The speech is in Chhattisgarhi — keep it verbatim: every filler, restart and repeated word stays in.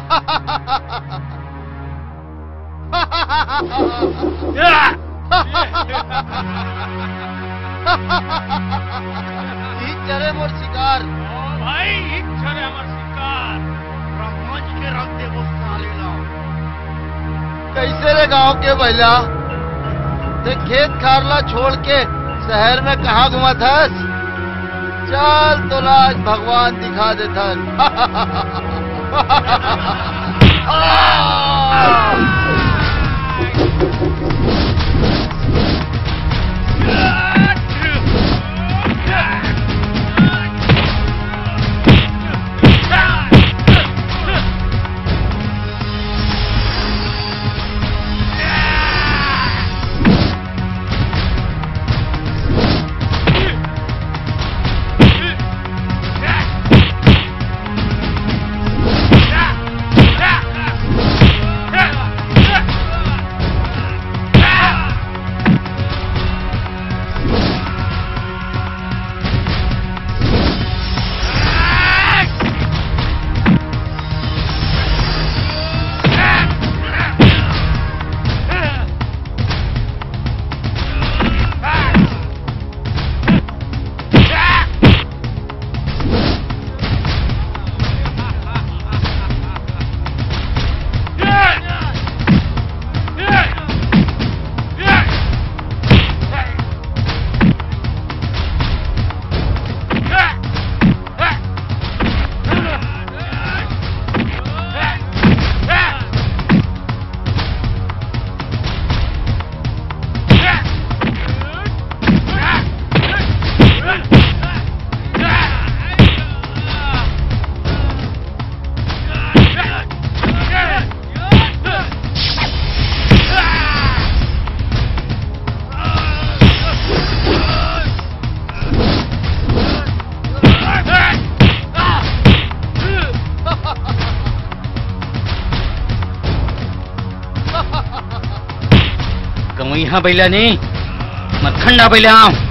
इही चरे मोर शिकार। ओ भाई, इही चरे हमर शिकार। ब्रह्मा जी के रख देबो साले ला। कइसे रे गांव के बइला, ते खेत खार ला छोड़ के शहर में कहाँ घूमत हस? चल, तोला आज भगवान दिखा देथन। गंवइहा बइला नहीं, मरखंडा बइला आंव।